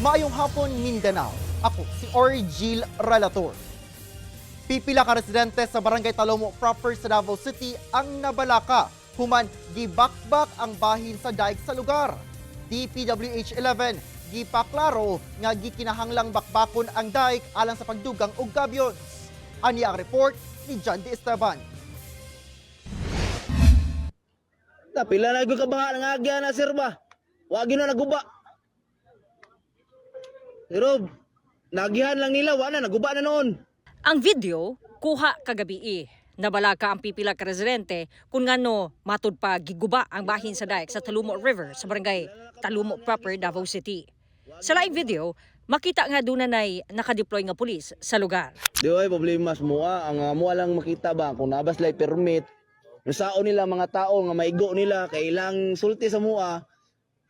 Maayong hapon, Mindanao. Ako si Orgil Relator. Pipila ka residente sa Barangay Talomo proper sa Davao City ang nabalaka human gibakbak ang bahin sa dike sa lugar. DPWH 11 gipaklaro nga gikinahanglang bakbakon ang dike alang sa pagdugang og gabions. Ani ang report ni John D. Esteban. Ta pila na gyud ka baha nga agya na, sir, ba. Wa gyud na naguba. Pero nagihan lang nila, wa na naguba na noon. Ang video kuha kagabi. Nabalaka ang pipila ka residente kung ngano matud pa giguba ang bahin sa dike sa Talumo River sa barangay Talumo proper, Davao City. Sa laing video, makita nga doon na nakadeploy nga pulis sa lugar. Di ay problema sa mua, ang mua lang makita ba kung nabas lay permit. Nusaon nila mga tao nga maigo nila kay ilang sulti sa mua.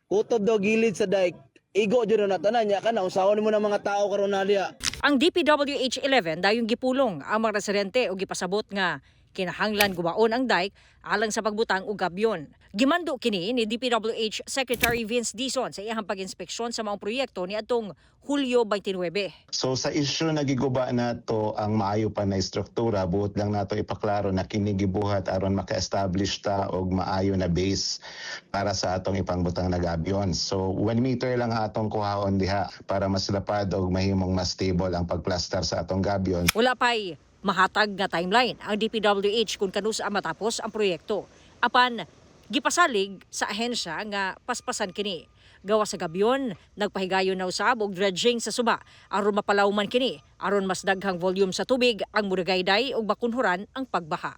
Kutob daw gilid sa dike. Igo jud na tanan nya kana usaon nimo ng mga tao karon na diya. Ang DPWH 11 dayong gipulong ang mga residente o gipasabot nga kinahanglan gubaon ang dike alang sa pagbutang og gabyon. Gimando kini ni DPWH Secretary Vince Dizon sa iyang pag-inspeksyon sa maong proyekto niadtong Hulyo 29. So sa issue na giguba nato ang maayo pa na istruktura, buot lang nato ipaklaro na kini gibuhat aron maka-establish ta og maayo na base para sa atong ipangbutang na gabion. So 1 meter lang atong kuhaon diha para mas lapad og mahimong mas stable ang pagplastar sa atong gabion. Wala pa'y mahatag nga timeline ang DPWH kung kanusa matapos ang proyekto. Apan gipasalig sa ahensya nga paspasan kini. Gawa sa gabyon, nagpahigayon na usab og dredging sa suba aron mapalawman kini aron mas daghang volume sa tubig ang murigayday ug makunhuran ang pagbaha.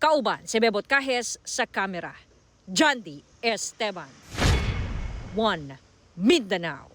Kauban si Bebot Cajes sa kamera. Jandy Esteban. 1 Mindanao.